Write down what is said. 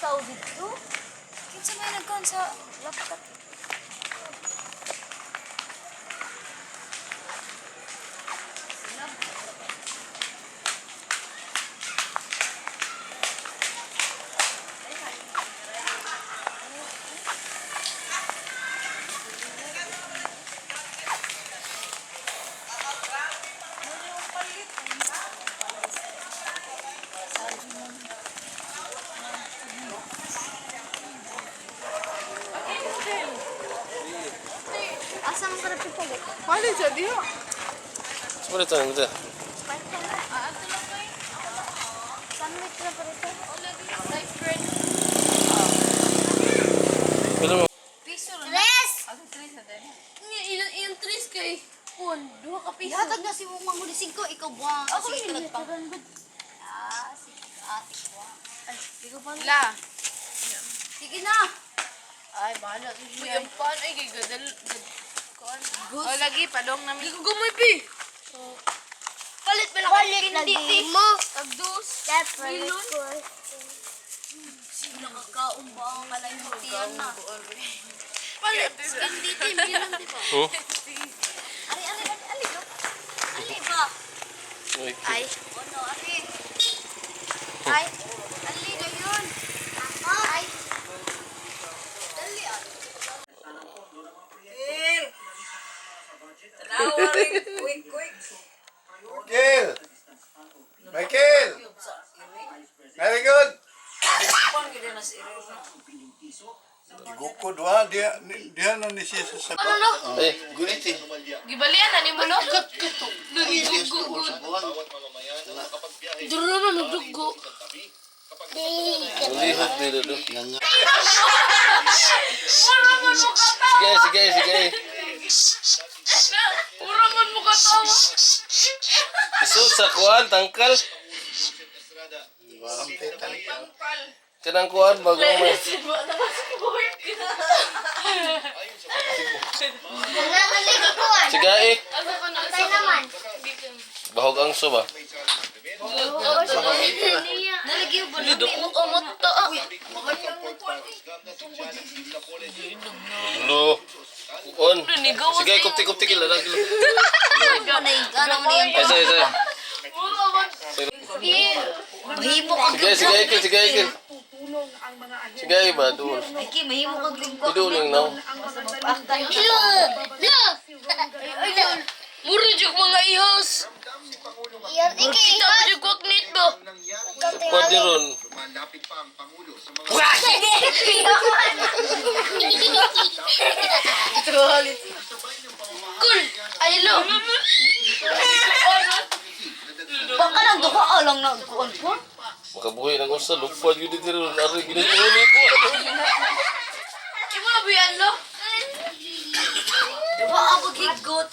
Tao dito? Kinsa may nagkuhan sa laptop? Asa man ka nagpipalit? Palit sa diha. Sulit ang gusto. Sandwich na parito. Pero mo. Piso rin. Tres! Ako tres na din. Ilang ilang tres kay kun duha ka piso. Ihatag na si Mong Manghuli 5, ikaw buwang. Ako sige, nagpang. Ah, sige, ate buwang. Ay, ikaw pa. La. Sige na! Ay, bahala. Uy, ang pan ay kay gadal. Kuan. Oh, lagi padong namin. Di ko gumoy pi. Palit ba lang? Palit lagi mo. Tagdos. Milon. Sino nakakaon ba ang kalayutian na? Palit. Skin dito, milon di ba? Hmm? Ari, ari, ari, ari. Ali ba? Ay, Ay. Ono, ari. Ay. Ali na yun. Ay. Dali, ah. Quick, quick. Michael! Michael! Very good! Gukod wa, diya, diya na ni siya sa Ano no? Ay, Guniti. Gibalian na nimo no? Nagdugo gud. Duro na nagdugo. lihok dito do. Mura man mo katawa. Sige, sige, sige. Mura man mo katawa. Isod sa kuan tangkal. Kanang kuan bago may. Sige eh. Asa ko na asa ko na. Bahog ang soba. Nalagyo ba? Lido ko amot ta. Lo. Kuan. Nigaw Sige, kupti kupti kila lang kila. Ano yung ano mo yung Ay, sige, sige. Mura man. Mahimo ka Sige, sige, ikil, sige, ikil. Sige, ba, doon. Ay, mahimo ka gud. Doon lang now. Mura jud mga ihos. Kita pa jud kwak nit ba. Kuan din ron. Kul. Ay lo. Baka lang duha lang na kuan ko. Makabuhi ng usa lupad yun dito ron. Ari ginuni ko. Imo na biyan lo. Duha ako giggot.